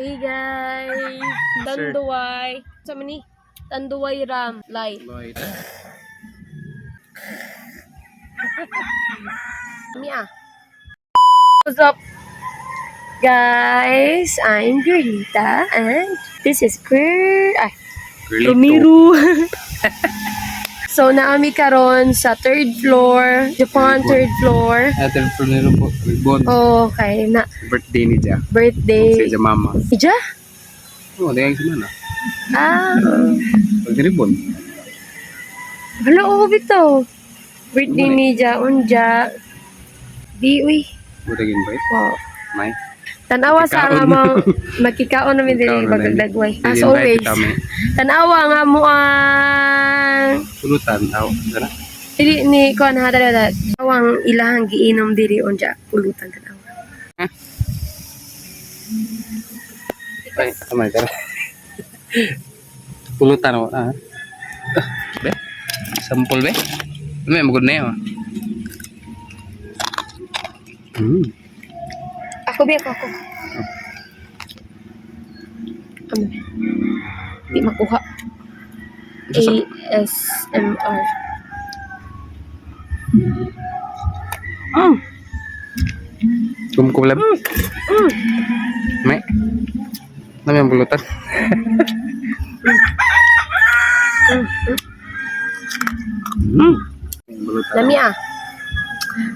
Hey guys! Sir. Tanduay. Sa ni? Tanduay Ram. Light. Lloyd. Mia. What's up? Guys, I'm Gerlita and this is Queer... Ay, Romero. So, naami karon sa third floor, Japan Ribbon. Third floor. Atin po nilo po. Ribbon. Okay, na Birthday ni Ja. birthday. Si Ja mama. Ija? Oh, dahil si mana. Ah, Pag ribbon. hala, oo, bitaw. Birthday ni Ja, unja. Di, uy. Buta invite. Wow. May. Tanawa sa Makikaon. nga mo, makikaon namin diri Makikaon na bagagdagway. As Invite always. kami. Tanawa nga mo ang Pulutan. Aw, tara. dili ni kuan ha dali dali. Awang ilahang giinom diri unja pulutan tanawa. Ay, tama tara. Pulutan ako. Ah. Ah, be? Sampol be? May magod na yun. Ako bi ako ako. Ano? Di makuha. ASMR. Kumkulab. May. Nami ang pulutan. Pulutan. Lami ah.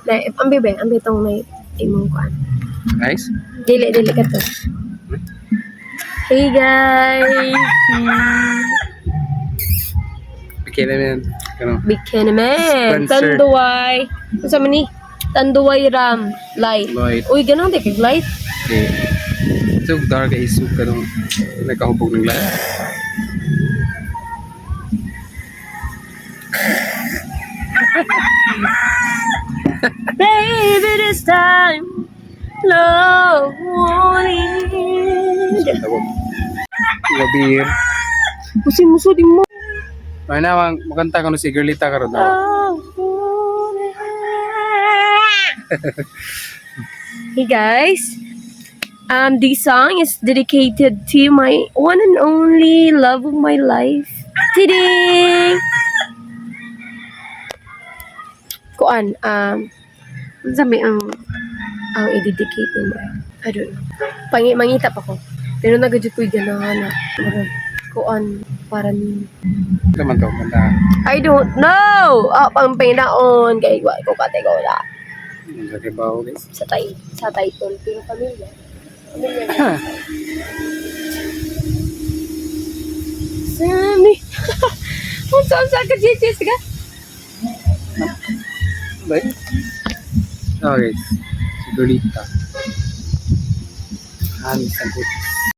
Na, ambi be, ambi tong may imong kuan. Guys, Dili, dili ka to. Hey guys! bigyan na yan. Ano? Bikini man! Spencer. Tanduay! Ano sa ni? Tanduay Ram. Light. Light. Uy, ganun di kag light. Okay. So, dark ay soup ka nung nagkahubog ng lahat. Baby, this time, love won't end. Tawag. Wabir. Musi muso di mo. Ay na, makanta ka no si Girlita karon na. Love won't end. Hey guys, this song is dedicated to my one and only love of my life. Tiding! Kuan, sabi ang i-dedicate nimo? I don't know. Mangita pa ko. Pero nagajud ko'y ganahan na. Murag, kuan, para ni Naman to, kanta. I don't know! Ah, pang pinaon. Kay wa ko kategola. Sa kibaw, guys. Sa title. Pero pamilya. Pamilya na. Sami. Unsa unsa ka chichis ka? Bye. Oh, guys. Si Girlita. Hamis ang putis.